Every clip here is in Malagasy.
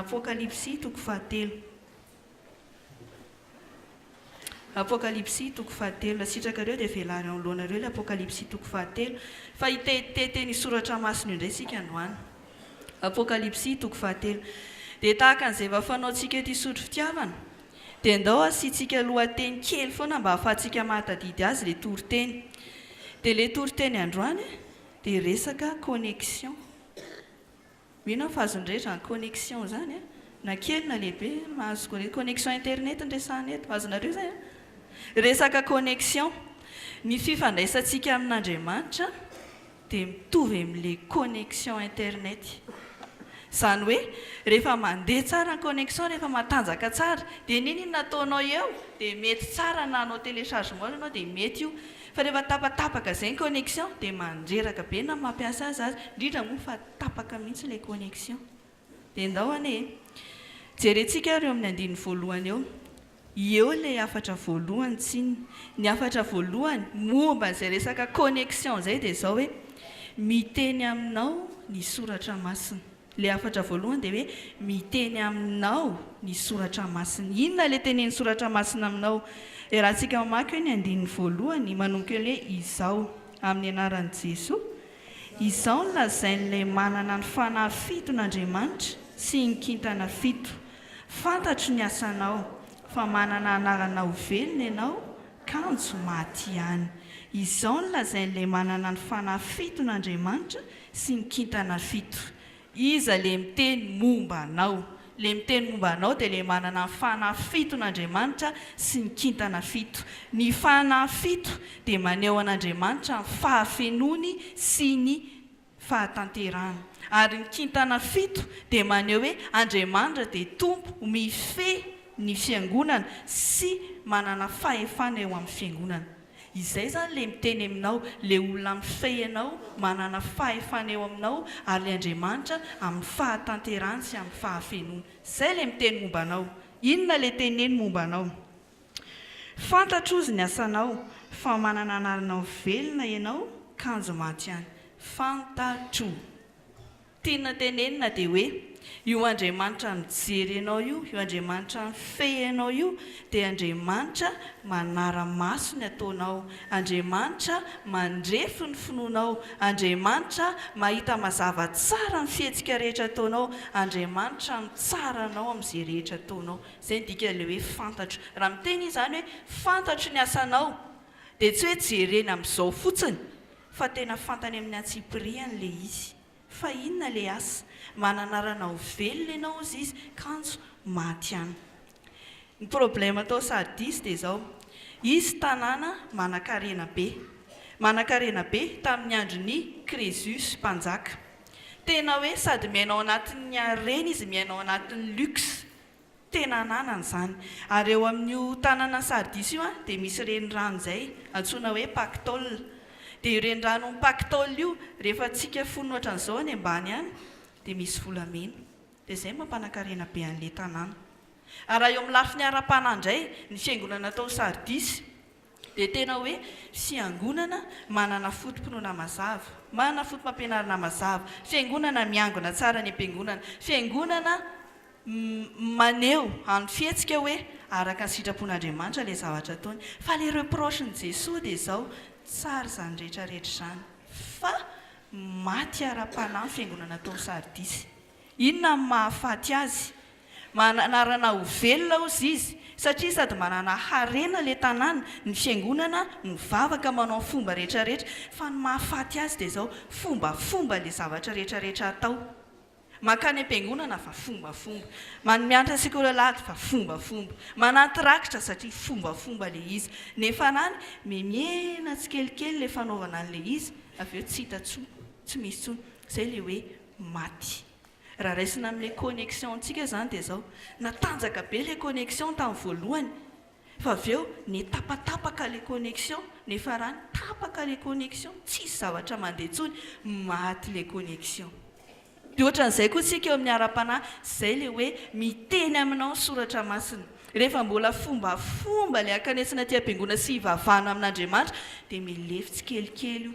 Apokalypsy toko fahatelo. Apokalypsy toko fahatelo. Raha sitrakareo dia velaro eo anoloanareo ilay Apokalypsy toko fahatelo. Fa hitetitety ny soratra masina io indray isika androany. Apokalypsy toko fahatelo. Dia tahaka an'izay efa fanaontsika eto Isotry Fitiavana, dia ndao asiantsika lohateny kely foana mba hahafahantsika mahatadidy azy ilay toriteny. Dia ilay toriteny androany dia resaka connexion. Mino aho fa azon'ny rehetra izany connexion izany an! Na kely na lehibe mahazo connexion internet no resahana eto, azonareo izay an! Resaka connexion, ny fifandraisantsika amin'Andriamanitra dia mitovy amin'ilay connexion internet. Izany hoe rehefa mandeha tsara ny connexion, rehefa matanjaka tsara, dia n'inon'inona ataonao eo dia mety tsara na hanao téléchargement ary ianao dia mety io. Fa rehefa tapatapaka izay ny connexion dia mandreraka be na mampiasa azy aza, indrindra moa fa tapaka mihitsy ilay connexion. Dia ndao anie e. Jerentsika ary eo amin'ny andininy voalohany eo. Eo ilay hafatra voalohany tsinona. Ny hafatra voalohany momba an'izay resaka connexion izay dia izao hoe, miteny aminao ny soratra masina. Ilay hafatra voalohany dia hoe miteny aminao ny soratra masina. Inona ilay tenenin'ny soratra masina aminao? Iarahantsika mamaky hoe ny andininy voalohany manomboka eo ny hoe izao, amin'ny anaran'i Jesoa. Izao no lazain'ilay manana ny fanahy fiton'Andriamanitra sy ny kintana fito, Fantatro ny asanao, fa manana anarana ho velona ianao, kanjo maty ihany. Izao no lazain'ilay manana ny fanahy fiton'Andriamanitra sy ny kintana fito. Iza le miteny momba anao? Le miteny momba anao dia le manana ny fanahy fiton'Andriamanitra sy ny kintana fito. Ny fanahy fito dia maneho an'Andriamanitra ny fahafenoany sy ny fahatanterahany. Ary ny kintana fito dia maneho hoe Andriamanitra dia Tompo mifehy ny fiangonana sy manana fahefana eo amin'ny fiangonana. Izay izany ilay miteny aminao, ilay olona mifehy anao, manana fahefana eo aminao, ary ilay Andriamanitra amin'ny fahatanterahany sy amin'ny fahafenoany. Izay ilay miteny momba anao. Inona ilay teneny momba anao? Fantatro ozy ny asanao, fa manana anarana ho velona ianao, kanjo maty ihany. Fantatro. Tiana tenenina dia hoe, io Andriamanitra mijery anao io, io Andriamanitra mifehy anao io, dia Andriamanitra manara-maso ny ataonao, Andriamanitra mandrefy ny finoanao, Andriamanitra mahita mazava tsara ny fihetsika rehetra ataonao, Andriamanitra mitsara anao amin'izay rehetra ataonao. Izay ny dikan'ilay hoe fantatro. Raha miteny izy izany hoe fantatro ny asanao, dia tsy hoe jerena amin'izao fotsiny, Fa tena fantany amin'ny antsipirihany le izy. Fa inona le asa? Mananarana ho velona ianao ozy izy kanjo maty ihany. Ny problème tao Sardis dia izao, izy tanàna manankarena be. Manankarena be tamin'ny andron'i Crésus mpanjaka. Tena hoe sady miaina ao anatin'ny harena izy miaina ao anatin'ny luxe. Tena ananany izany. Ary eo amin'io tanànan'i Sardisy io dia misy renirano izay antsoina hoe Pactole. Dia io reniranon'i Pactole io, rehefa tsika fonony ohatran'izao any ambany any, dia misy volamena. Dia izay no mampanankarena be an'ilay tanàna. Ary raha eo amin'ny lafiny ara-panahy indray, ny fiangonana tao Sardisy dia tena hoe fiangonana manana foto-pinoana mazava, manana foto-pampianarana mazava, fiangonana miangona tsara any am-piangonana, fiangonana maneho amin'ny fihetsika hoe araka ny sitrapon'Andriamanitra ilay zavatra ataony. Fa ilay reproche-n'i Jesoa dia izao, tsara izany rehetra rehetra izany, fa maty ara-panahy ny fiangonana tao Sardisy. Inona no mahafaty azy? Mananarana ho velona hozy izy, satria sady manana harena ilay tanàna, ny fiangonana mivavaka manao ny fomba rehetra rehetra, fa ny mahafaty azy dia izao, fombafomba ilay zavatra rehetra rehetra atao. Mankany am-piangonana fa fombafomba. Mianatra sekoly alahady fa fombafomba. Manaty rakitra satria fombafomba ilay izy. Nefa any mihemihena tsikelikely ilay fanaovana an'ilay izy, avy eo tsy hita intsony, tsy misy intsony. Izay ilay hoe maty. Raha raisina amin'ilay connexion-ntsika izany dia izao, natanjaka be ilay connexion tamin'ny voalohany, Fa avy eo nitapatapaka le connexion, nefarany tapaka le connexion, tsisy zavatra mandeha intsony, maty le connexion. Dia ohatran'izay koa tsika eo amin'ny ara-panahy, izay le hoe miteny aminao ny soratra masina. Rehefa mbola fombafomba le ankanesana aty am-piangonana sy hivavahana amin'Andriamanitra dia milefy tsikelikely io.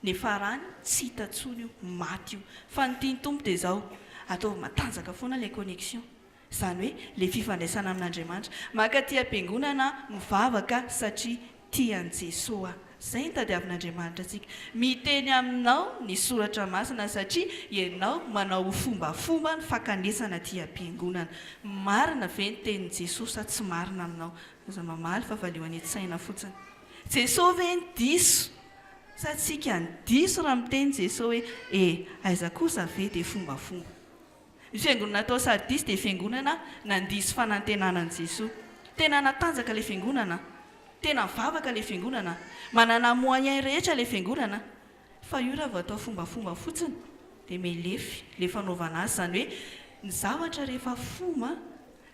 Nefarany tsy hita intsony io, maty io. Fa ny tian'ny Tompo dia izao, Ataovy matanjaka foana ilay connexion. Izany hoe ilay fifandraisana amin'Andriamanitra. Mankaty am-piangonana mivavaka satria tia an'i Jesoa. Izay no tadiavin'Andriamanitra antsika. Miteny aminao ny Soratra Masina satria ianao manao ho fombafomba ny fankanesana aty am-piangonana. Marina ve ny tenin'i Jesoa sa tsy marina aminao? Aza mamaly fa valio any an-tsaina fotsiny. Jesoa ve ny diso sa tsika ny diso raha miteny Jesoa hoe e aiza kosa ve dia fombafomba. Ny fiangonana tao Sardisy dia fiangonana nandiso fanantenana an'i Jesoa. Tena natanjaka ilay fiangonana, tena nivavaka ilay fiangonana, manana moyen rehetra ilay fiangonana, fa io raha vao atao fombafomba fotsiny dia mihalefy ilay fanaovana azy, izany hoe ny zavatra rehefa fomba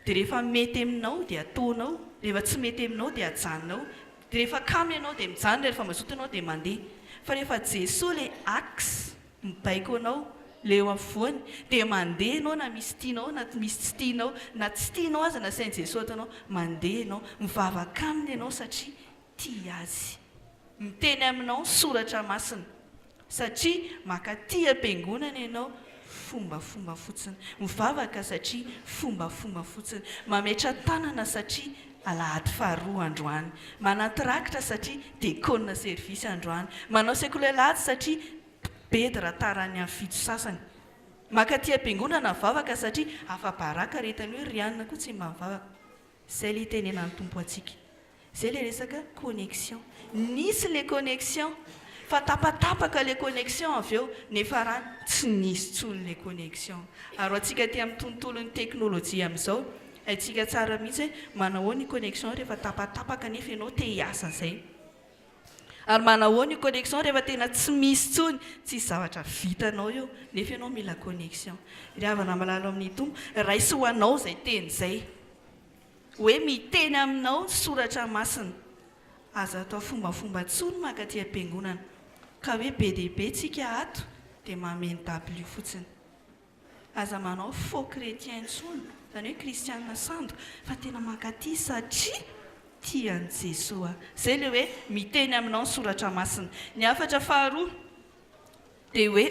dia rehefa mety aminao dia ataonao, rehefa tsy mety aminao dia ajanonao, dia rehefa kamo ianao dia mijanona, rehefa mazoto ianao dia mandeha, fa rehefa Jesoa ilay axe mibaiko anao le eo afovoany dia mandeha ianao na misy tianao na misy tsy tianao na tsy tianao aza nasain'i Jesoa ataonao mandeha ianao mivavaka aminy ianao satria tia azy miteny aminao ny soratra masina satria makaty am-piangonana ianao fombafomba fotsiny mivavaka satria fombafomba fotsiny mametra-tanana satria Alahady faharoa androany. Manaty rakitra satria dekona service androany. Manao sekoly alahady satria bedy raha tara any amin'ny fito sasany. Maka aty am-piangonana mivavaka satria afa-baraka rehetra ny hoe ry anona koa tsy mba mivavaka. Izay ilay itenenan'ny Tompo antsika. Izay ilay resaka connexion. Nisy ilay connexion fa tapatapaka ilay connexion avy eo nefa rany tsy nisy intsony ilay connexion. Ary ho antsika aty amin'ny tontolon'ny teknolojia amin'izao, Haintsika tsara mihitsy hoe manahoana io connexion rehefa tapatapaka nefa ianao te hiasa zay. Ary manahoana io connexion rehefa tena tsy misy intsony, tsisy zavatra vitanao eo nefa ianao mila connexion. Ry havana malala ao amin'ny Tompo, raiso ho anao izay teny izay. Hoe miteny aminao ny soratra masina. Aza atao fombafomba intsony mankaty am-piangonana. Ka hoe be dia be tsika ato dia mameno dabilio fotsiny. Aza manao faux chrétien intsony, izany hoe kristianina sandoka, fa tena mankatia satria tia an'i Jesoa. Izay ilay hoe miteny aminao ny soratra masina. Ny hafatra faharoa dia hoe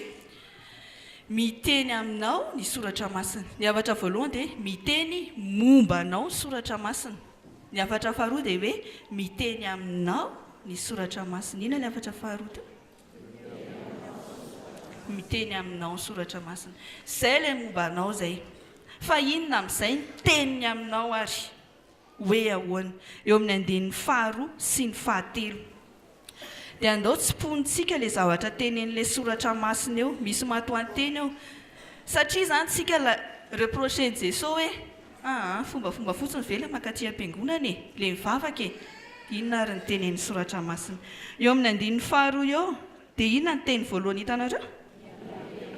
miteny aminao ny soratra masina. Ny hafatra voalohany dia miteny momba anao ny soratra masina. Ny hafatra faharoa dia hoe miteny aminao ny soratra masina. Inona ilay hafatra faharoa teo? Miteny aminao ny soratra masina. Izay ilay momba anao izay. Fa inona amin'izay ny teniny aminao ary? Hoe ahoana? Eo amin'ny andininy faharoa sy ny fahatelo. Dia andao tsimponintsika ilay zavatra tenenin'ilay soratra masina eo. Misy matoanteny eo. Satria izany tsika la reprocher-n'i Jesoa hoe Aa, fombafomba fotsiny ve ilay mankaty am-piangonana e? Ilay mivavaka e? Inona ary ny tenenin'ny Soratra Masina? Eo amin'ny andininy faharoa eo, dia inona ny teny voalohany hitanareo?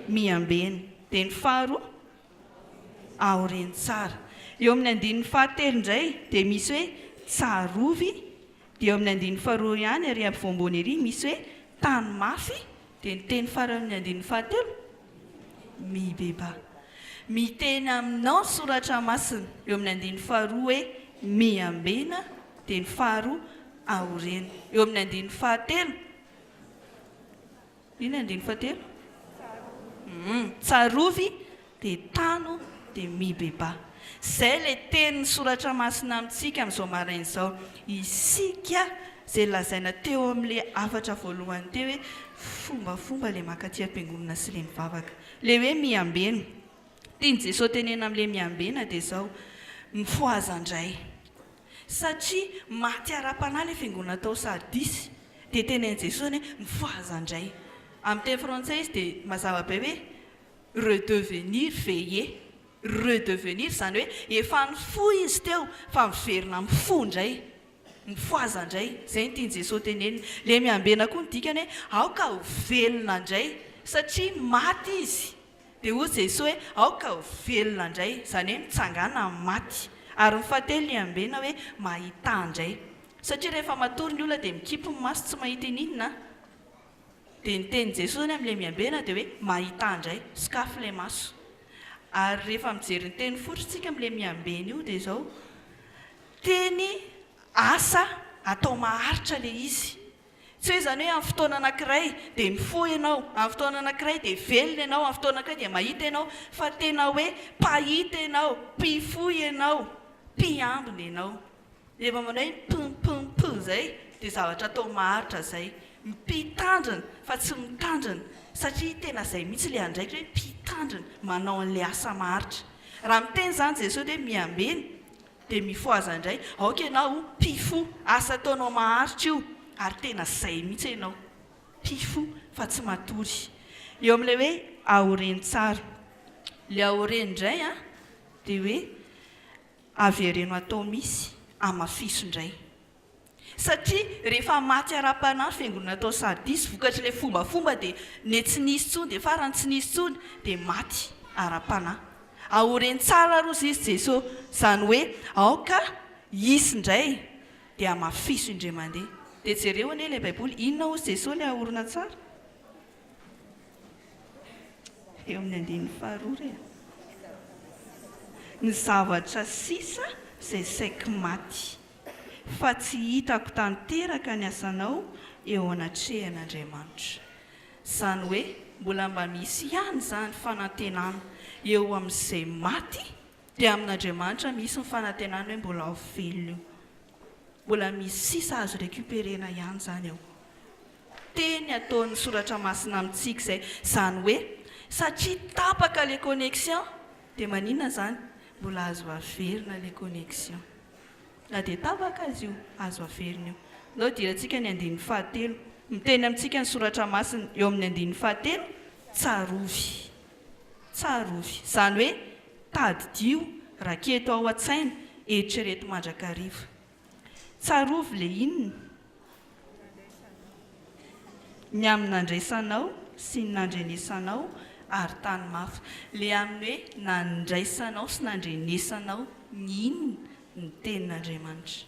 Miambena. Dia ny faharoa? Aoreno tsara. Eo amin'ny andininy fahatelo indray, dia misy hoe tsarovy, dia eo amin'ny andininy faharoa ihany, ery ampovoambony ery, misy hoe tano mafy, Dia ny teny faran'ny andininy fahatelo, Mibebaha. Miteny aminao ny Soratra Masina, eo amin'ny andininy faharoa hoe, Miambena, dia ny faharoa, aoreno. Eo amin'ny andininy fahatelo, inona ny andininy fahatelo? Tsarovy dia tano dia mibebaha. Izay ilay tenin'ny Soratra Masina amintsika amin'izao maraina izao. Isika izay lazaina teo amin'ilay hafatra voalohany teo hoe fombafomba ilay mankaty am-piangonana sy ilay mivavaka. Ilay hoe miambena. Tian'i Jesoa tenenina amin'ilay miambena dia izao, mifohaza indray. Satria maty ara-panahy ilay fiangonana tao Sardisy dia tenenin'i Jesoa izany hoe mifohaza indray. Amin'ny teny frantsay izy dia mazava be hoe redevenir veiller, redevenir izany hoe efa nifoha izy teo fa miverina mifoha indray, mifohaza indray, izay no tian'i Jesoa tenenina. Ilay miambena koa ny dikany hoe aoka ho velona indray satria maty izy, dia hoy Jesoa hoe aoka ho velona indray, izany hoe mitsangàna amin'ny maty. Ary ny fahatelo ny ambena hoe mahità indray, satria rehefa matory ny olona dia mikipy ny maso tsy mahita ininona. Dia ny tenin'i Jesoa zany amin'ilay miambena dia hoe mahità indray, sokafy ilay maso. Ary rehefa mijery ny teny fototra tsika amin'ilay miambena io dia izao, teny asa atao maharitra ilay izy. Tsy hoe izany hoe amin'ny fotoana anankiray dia mifoha ianao, amin'ny fotoana anankiray dia velona ianao, amin'ny fotoana anankiray dia mahita ianao, fa tena hoe mpahita ianao, mpifoha ianao, mpiambina ianao. Rehefa manao hoe pum pum pum izay dia zavatra atao maharitra izay. Mpitandrina fa tsy mitandrina satria tena izay mihitsy ilay andraikitra hoe mpitandrina, manao an'ilay asa maharitra. Raha miteny izany Jesoa dia hoe miambena Dia mifohaza indray. Aoka ianao ho mpifoha. Asa ataonao maharitra io. Ary tena izay mihitsy ianao. Mpifoha fa tsy matory. Eo amin'ilay hoe aoreno tsara. Ilay aoreno indray an, dia hoe avereno atao misy, amafiso indray. Satria rehefa maty ara-panahy ny fiangonana tao Sardisy vokatr'ilay fombafomba dia ne tsy nisy intsony dia farany tsy nisy intsony dia maty ara-panahy. Aoreno tsara rozy izy Jeso, izany hoe aoka hisy indray dia hamafiso indray mandeha. Dia jereo anie ilay baiboly, inona hozy Jeso ilay aorina tsara? Eo amin'ny andininy faharoa re a. Ny zavatra sisa izay saiky maty. Fa tsy hitako tanteraka ny asanao eo anatrehan'Andriamanitra. Izany hoe mbola mba misy ihany izany fanantenana eo amin'izay maty dia amin'Andriamanitra misy ny fanantenana hoe mbola ho velona io. Mbola misy sisa azo recuperer-na ihany izany ao. Teny ataon'ny soratra masina amintsika izay. Izany hoe satria tapaka ilay connexion dia maninona izany? Mbola azo averina ilay connexion. Na dia tapaka aza io, azo averina io. Ndao hidirantsika ny andininy fahatelo. Miteny amintsika ny Soratra Masina eo amin'ny andininy fahatelo, Tsarovy. Tsarovy. Izany hoe, tadidio, raketo ao an-tsaina, eritrereto mandrakariva. Tsarovy ilay inona? Ny amin'ny nandraisanao sy ny nandrenesanao ary tany mafy. Ilay amin'ny hoe nandraisanao sy nandrenesanao ny inona? Ny tenin'Andriamanitra.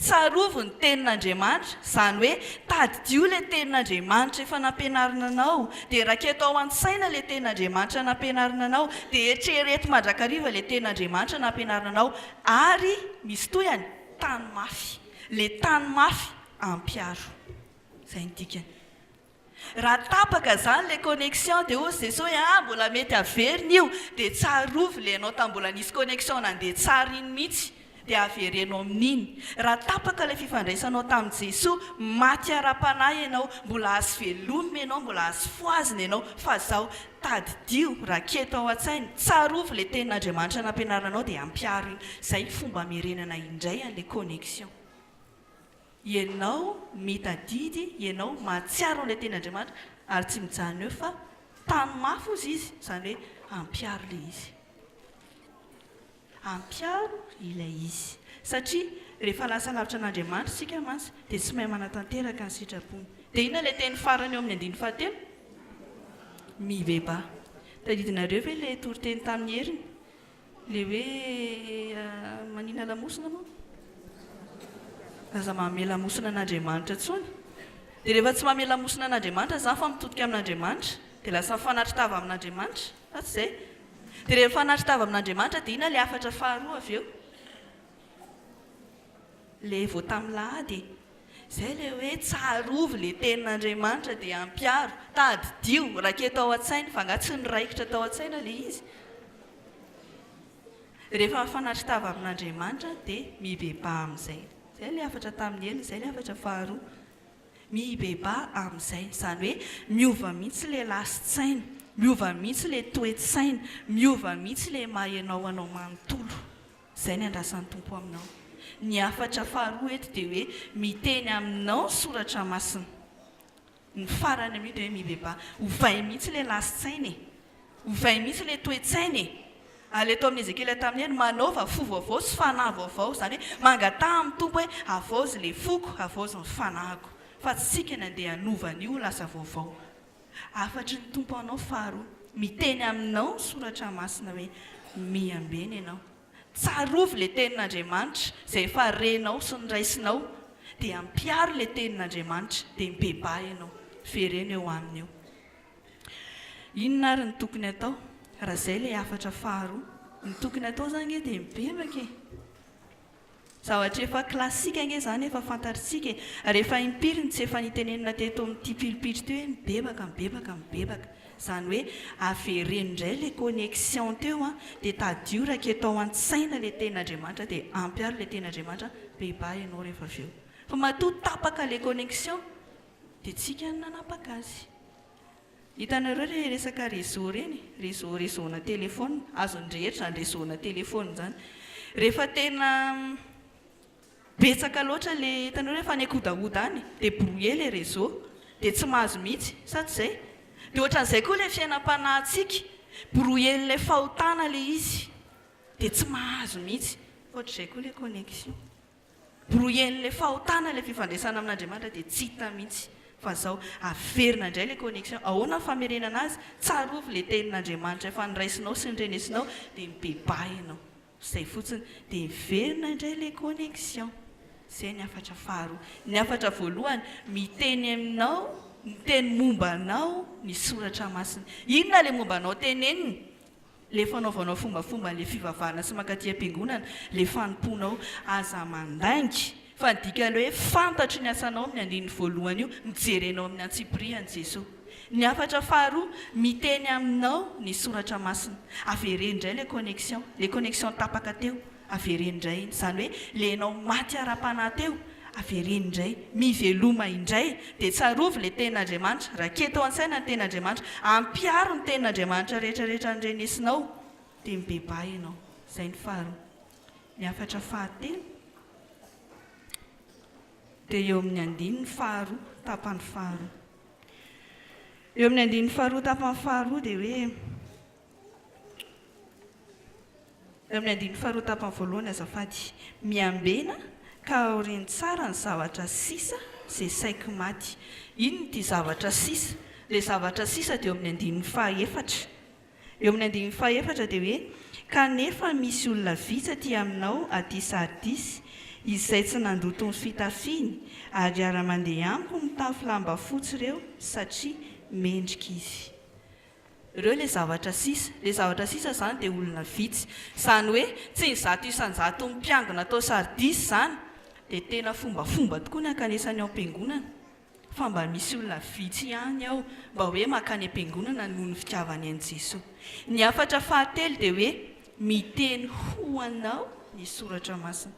Tsarovy ny tenin'Andriamanitra, izany hoe tadidio ilay tenin'Andriamanitra efa nampianarina anao, dia raketo ao an-tsaina ilay tenin'Andriamanitra nampianarina anao, dia eritrereto mandrakariva ilay tenin'Andriamanitra nampianarina anao, ary misy tohiny, tany mafy. Ilay tany mafy ampiharo. Izay no dikany. Raha tapaka izany ilay connexion dia hozy Jesoa hoe ah mbola mety averina io dia tsarovy ilay ianao tamin'ny mbola nisy connexion nandeha tsara iny mihitsy dia avereno amin'iny. Raha tapaka ilay fifandraisanao tamin'i Jesoa, maty ara-panahy ianao, mbola azo velomina ianao, mbola azo fohazina ianao fa zao tadidio, raketo ao an-tsaina, tsarovy ilay tenin'Andriamanitra nampianarina anao dia ampiharo iny. Izay ny fomba hamerenana indray an'ilay connexion. Ianao mitadidy, ianao mahatsiaro an'ilay tenin'Andriamanitra ary tsy mijanona eo fa tano mafy hozy izy, izany hoe ampiharo ilay izy. Ampiharo ilay izy. Satria rehefa lasa lavitra an'Andriamanitra isika mantsy dia tsy mahay manatanteraka ny sitrapony. Dia inona ilay teny farany eo amin'ny andininy fahatelo? Mibebaha. Tadidinareo ve ilay toriteny tamin'i Heriny? Ilay hoe manina lamosina moa? Aza manome lamosina an'Andriamanitra intsony. Dia rehefa tsy manome lamosina an'Andriamanitra izany fa mitodika amin'Andriamanitra, dia lasa mifanatri-tava amin'Andriamanitra. Sa tsy izay? Dia rehefa mifanatri-tava amin'Andriamanitra dia inona ilay hafatra faharoa avy eo? Ilay vao tamin'ny lahady e. Izay ilay hoe tsarovy ilay tenin'Andriamanitra dia ampiharo, tadidio, raketo ao an-tsaina, fa angaha tsy niraikitra tao an-tsaina ilay izy? Rehefa mifanatri-tava amin'Andriamanitra dia mibebaha amin'izay. Izay ilay hafatra tamin'ny ela, izay ilay hafatra faharoa. Mibebaha amin'izay. Izany hoe miova mihitsy ilay lasin-tsaina, miova mihitsy ilay toe-tsaina, miova mihitsy ilay maha ianao anao manontolo. Izay ny andrasan'ny Tompo aminao. Ny hafatra faharoa eto dia hoe miteny aminao ny Soratra Masina. Ny farany amin'io dia hoe mibebaha. Ovay mihitsy ilay lasin-tsaina e! Ovay mihitsy ilay toe-tsaina e! Ary eto amin'ny Ezekiela tamin'ny heriny, manaova fo vaovao sy fanahy vaovao. Izany hoe mangataha amin'ny Tompo hoe havaozy ilay foko, havaozy ny fanahiko. Fa tsy tsika ny andeha hanova an'io ho lasa vaovao. Hafatry ny Tompo anao faharoa, miteny aminao ny Soratra Masina hoe miambena ianao. Tsarovy ilay tenin'Andriamanitra izay efa renao sy noraisinao, dia ampiharo ilay tenin'Andriamanitra, dia mibebaha ianao. Vereno eo aminy eo. Inona ary no tokony atao raha izay ilay hafatra faharoa? Ny tokony atao izany ange dia mibebaka e! Zavatra efa classique ange izany efa fantatritsika e! Ary efa impiry no tsy efa nitenenina teto amin'ity pilipitra ity hoe mibebaka, mibebaka, mibebaka. Izany hoe avereno indray ilay connexion teo an, dia tadidio raketo ao an-tsaina ilay tenin'Andriamanitra dia ampiharo ilay tenin'Andriamanitra, bebaha ianao rehefa avy eo. Fa matoa tapaka ilay connexion dia tsika no nanapaka azy. Hitanareo ilay resaka réseau ireny? Réseau, réseau-na téléphone, azon'ny rehetra izany réseau-na téléphone izany. Rehefa tena betsaka loatra ilay, hitanareo rehefa any an-kodahoda any dia brouillé ilay réseau, dia tsy mahazo mihitsy, sa tsy izay? Dia ohatran'izay koa ilay fiainam-panahintsika, brouillé-n'ilay fahotana ilay izy, dia tsy mahazo mihitsy. Ohatr'izay koa ilay connexion. Brouillen'ilay fahotana ilay fifandraisana amin'Andriamanitra dia tsy hita mihitsy fa zao averina indray ilay connexion. Ahoana ny famerenana azy? Tsarovy ilay tenin'Andriamanitra efa noraisinao sy norenesinao dia mibebaha ianao. Izay fotsiny. Dia miverina indray ilay connexion. Izay ny hafatra faharoa. Ny hafatra voalohany, miteny aminao, miteny momba anao ny soratra masina. Inona ilay momba anao teneniny? Le fanaovanao fombafomba le fivavahana sy mankaty am-piangonana, le fanompoanao, aza mandainga fa ny dikan'ilay hoe fantatro ny asanao amin'ny andininy voalohany io, mijery anao amin'ny antsipirihany Jesoa. Ny hafatra faharoa, miteny aminao ny soratra masina. Avereno indray le connexion, le connexion tapaka teo. Avereno indray iny. Izany hoe ilay ianao maty ara-panahy teo, avereno indray. Miveloma indray. Dia tsarovy ilay tenin'Andriamanitra. Raketo ao an-tsaina ny tenin'Andriamanitra. Ampiharo ny tenin'Andriamanitra rehetra rehetra norenesinao. Dia mibebaha ianao. Izay ny faharoa. Ny hafatra fahatelo dia eo amin'ny andininy faharoa, tapany faharoa. Eo amin'ny andininy faharoa, tapany faharoa dia hoe. Eo amin'ny andininy faharoa tapany voalohany azafady. Miambena ka aoreno tsara ny zavatra sisa izay saiky maty. Inona ity zavatra sisa? Ilay zavatra sisa dia eo amin'ny andininy fahaefatra. Eo amin'ny andininy fahaefatra dia hoe, Kanefa misy olona vitsy aty aminao aty Sardisy, izay tsy nandoto ny fitafiany, ary hiara-mandeha amiko mitafy lamba fotsy ireo, satria mendrika izy. Ireo ilay zavatra sisa. Ilay zavatra sisa izany dia olona vitsy. Izany hoe tsy ny 100% mpiangona tao Sardisy izany dia tena fombafomba tokoa ny hankanesany ao am-piangonana. Fa mba misy olona vitsy ihany ao mba hoe mankany am-piangonana noho ny fitiavany an'i Jesoa. Ny hafatra fahatelo dia hoe miteny ho anao ny Soratra Masina.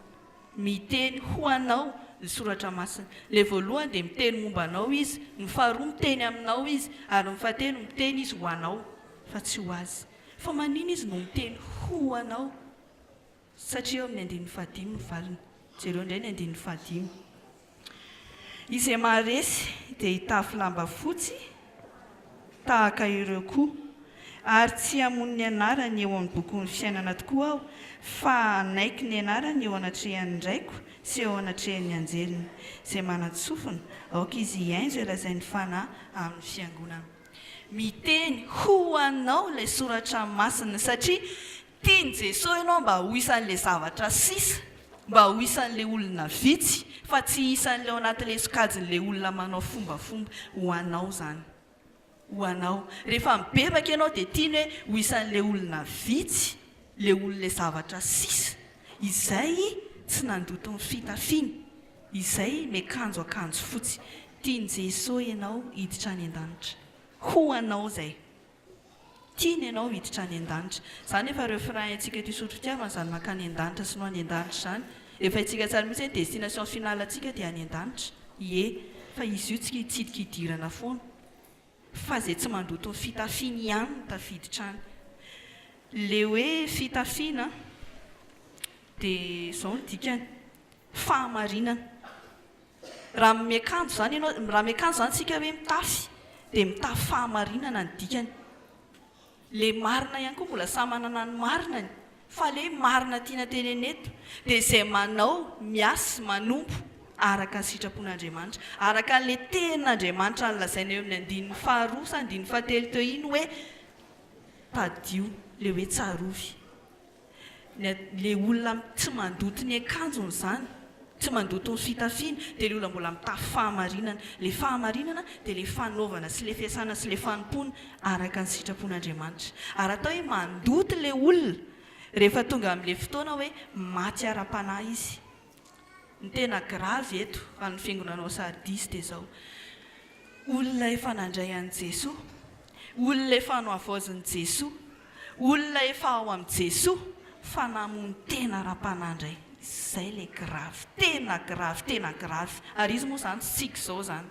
Miteny ho anao ny Soratra Masina. Ilay voalohany dia miteny momba anao Izy, ny faharoa miteny aminao Izy, ary ny fahatelo miteny Izy ho anao fa tsy ho Azy. Fa manina Izy no miteny ho anao? Satria eo amin'ny andininy fahadimy ny valiny. Jereo indray ny andininy fahadimy. Izay maharesy dia hitafy lamba fotsy tahaka ireo koa, ary tsy hamono ny anarany eo amin'ny bokin'ny fiainana tokoa aho, fa hanaiky ny anarany eo anatrehan'ny Raiko sy eo anatrehan'ny anjeliny. Izay manan-tsofina, aoka izy hihaino izay lazain'ny Fanahy amin'ny fiangonana. Miteny ho anao ilay soratra masina, satria Tian'i Jesoa ianao mba ho isan'ilay zavatra sisa, mba ho isan'ilay olona vitsy, fa tsy isan'ilay ao anatin'ilay sokajin'ilay olona manao fombafomba. Ho anao izany. Ho anao. Rehefa mibebaka ianao dia tiany hoe ho isan'ilay olona vitsy, ilay olona ilay zavatra sisa, izay tsy nandoto ny fitafiany, izay miakanjo akanjo fotsy. Tian'i Jesoa ianao hiditra any an-danitra. Ho anao izay. Tiany ianao hiditra any an-danitra. Izany efa refrain antsika eto Isotry Fitiavana izany mankany an-danitra sy no any an-danitra izany. Efa haintsika tsara mihitsy hoe ny destination finale antsika dia any an-danitra. Ie. Fa izy io tsy hitsidika hidirana foana. Fa izay tsy mandoto ny fitafiany ihany no tafiditra any. Le hoe fitafiana dia izao ny dikany, fahamarinana. Raha miakanjo izany ianao, raha miakanjo izany isika hoe mitafy, dia mitafy fahamarinana ny dikany. Ilay marina ihany koa mbola samy manana ny marinany, fa ilay hoe marina tiana tenenina eto dia izay manao, miasa, manompo araka ny sitrapon'Andriamanitra, araka an'ilay tenin'Andriamanitra nolazaina eo amin'ny andininy faharoa sa andininy fahatelo teo iny hoe tadio, ilay hoe tsarovy. Ny le olona tsy mandoto ny akanjony izany, tsy mandoto ny fitafiany, dia le olona mbola mitafy fahamarinana. Le fahamarinana dia le fanaovana sy le fiasana sy le fanompoana araka ny sitrapon'Andriamanitra. Ary atao hoe mandoto le olona rehefa tonga amin'le fotoana hoe maty ara-panahy izy. Ny tena grave eto amin'ny fiangonana ao Sardisy dia izao, olona efa nandray an'i Jesoa, olona efa nohavaozin'i Jesoa, olona efa ao amin'i Jesoa fa namono tena ara-panahy indray. Izay ilay grave, tena grave, tena grave. Ary izy moa izany tsy tsika izao izany.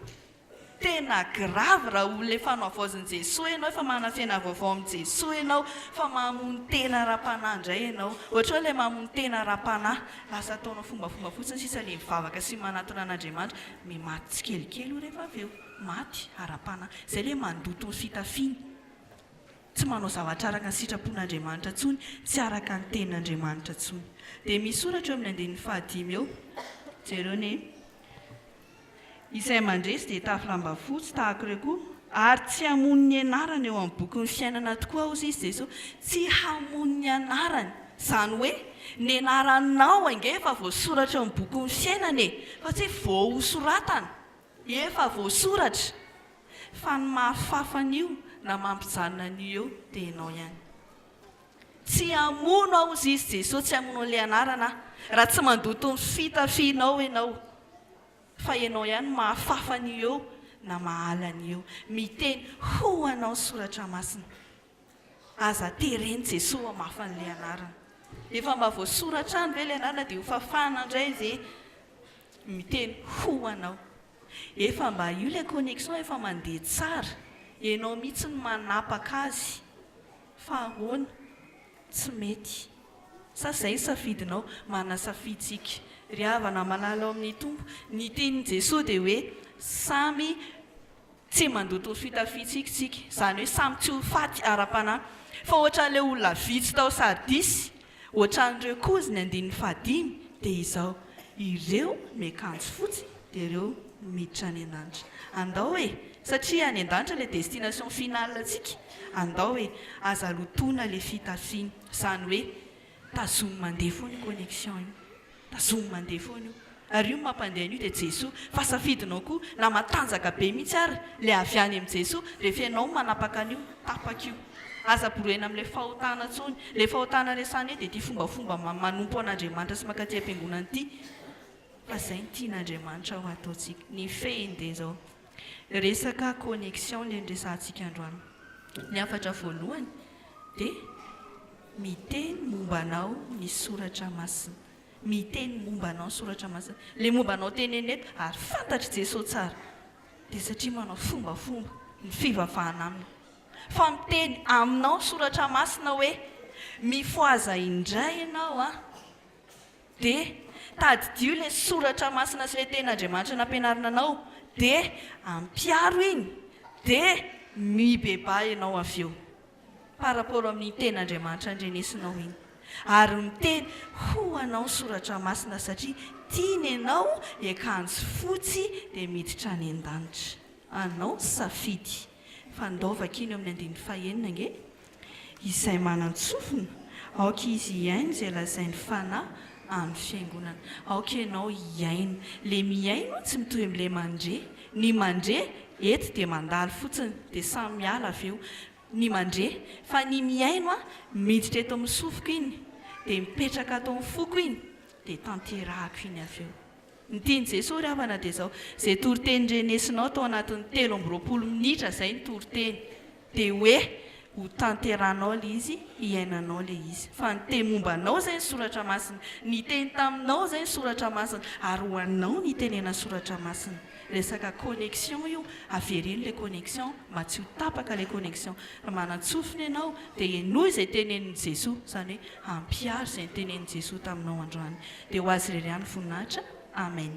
Tena grave raha olona efa nohavaozin'i Jesoa ianao, efa manana fiainana vaovao amin'i Jesoa ianao, fa mamono tena ara-panahy indray ianao. Ohatra hoe ilay mamono tena ara-panahy, lasa ataonao fombafomba fotsiny sisa ilay mivavaka sy manatona an'Andriamanitra, me maty tsikelikely io rehefa avy eo, maty ara-panahy. Izay ilay mandoto ny fitafiany, tsy manao zavatra araka ny sitrapon'Andriamanitra intsony, tsy araka ny tenin'Andriamanitra intsony. Dia misy soratra eo amin'ny andininy fahadimy eo, jereo anie. Izay mandresy dia hitafy lamba fotsy tahaka ireo koa, ary tsy hamono ny anarany eo amin'ny bokin'ny fiainana tokoa, hozy izy Jesoa, tsy hamono ny anarany, izany hoe ny anaranao ange efa voasoratra eo amin'ny bokin'ny fiainana e, fa tsy hoe vao hosoratana, efa voasoratra, fa ny mahafafa an'io na mampijanona an'io eo dia ianao ihany. Tsy hamono aho hozy izy Jesoa, tsy hamono an'ilay anarana aho, raha tsy mandoto ny fitafianao ianao. Fa ianao ihany no mahafafa an'io eo na mahala an'io eo. Miteny ho anao ny soratra masina. Aza teren'i Jesoa hamafa an'ilay anarana. Efa mba voasoratra any ve ilay anarana dia hofafana indray ve? Miteny ho anao. Efa mba io ilay connexion efa mandeha tsara. Ianao mihitsy no manapaka azy. Fa ahoana? Tsy mety. Sa izay ny safidinao? Manana safidy isika. Ry havana malala ao amin'ny Tompo, ny tenin'i Jesoa dia hoe samy tsy mandoto ny fitafiantsika isika, izany hoe samy tsy ho faty ara-panahy. Fa ohatran'ilay olona vitsy tao Sardisy, ohatran'ireo koa izy ny andininy fahadimy dia izao, ireo miakanjo fotsy dia ireo miditra any an-danitra. Andao e! Satria any an-danitra ilay destination finale antsika. Andao e! Aza lotoina ilay fitafiana. Izany hoe tazomy mandeha foana io connexion io. Tazomy mandeha foana io. Ary io no mampandeha an'io dia Jesoa. Fa safidinao koa, na matanjaka be mihitsy ary ilay avy any amin'i Jesoa, rehefa ianao no manapaka an'io, tapaka io. Aza borena amin'ilay fahotana intsony. Ilay fahotana resahina eo dia ity fombafomba manompo an'Andriamanitra sy mankaty am-piangonana ity. Fa izay no tian'Andriamanitra ho ataontsika. Ny fehiny dia izao. Resaka connexion ilay noresahantsika androany. Ny hafatra voalohany dia miteny momba anao ny soratra masina. Miteny momba anao ny soratra masina. Ilay momba anao tenenina eto ary fantatr'i Jesoa tsara dia satria manao fombafomba ny fivavahana aminy. Fa miteny aminao ny soratra masina hoe mifohaza indray ianao an! Dia tadidio ilay soratra masina sy ilay tenin'Andriamanitra nampianarina anao, dia ampiharo iny, dia mibebaha ianao avy eo par rapport amin'iny tenin'Andriamanitra andrenesinao iny. Ary miteny ho anao ny soratra masina satria tiany ianao hiakanjo fotsy dia miditra any an-danitra. Anao ny safidy. Fa ndao vakiana eo amin'ny andininy fahenina ange. Izay manan-tsofina, aoka izy hihaino izay lazain'ny Fanahy amin'ny fiangonana. Aoka ianao hihaino. Ilay mihaino tsy mitovy amin'ilay mandre. Ny mandre, eto dia mandalo fotsiny, dia samy miala avy eo. Ny mandre. Fa ny mihaino, miditra eto amin'ny sofiko iny, dia mipetraka ato amin'ny foko iny, dia tanterahako iny avy eo. Ny tian'i Jesoa ry havana dia izao, izay toriteny renesinao tao anatin'ny 23 minitra izay ny toriteny, dia hoe ho tanteranao ilay izy, hiainanao ilay izy. Fa niteny momba anao izay ny Soratra Masina, niteny taminao izay ny Soratra Masina, ary ho anao ny itenenan'ny Soratra Masina. Resaka connexion io, avereno ilay connexion mba tsy ho tapaka ilay connexion. Raha manan-tsofina ianao dia henoy izay tenenin'i Jesoa, izany hoe ampiharo izay notenenin'i Jesoa taminao androany. Dia ho Azy irery ihany ny voninahitra. Amen.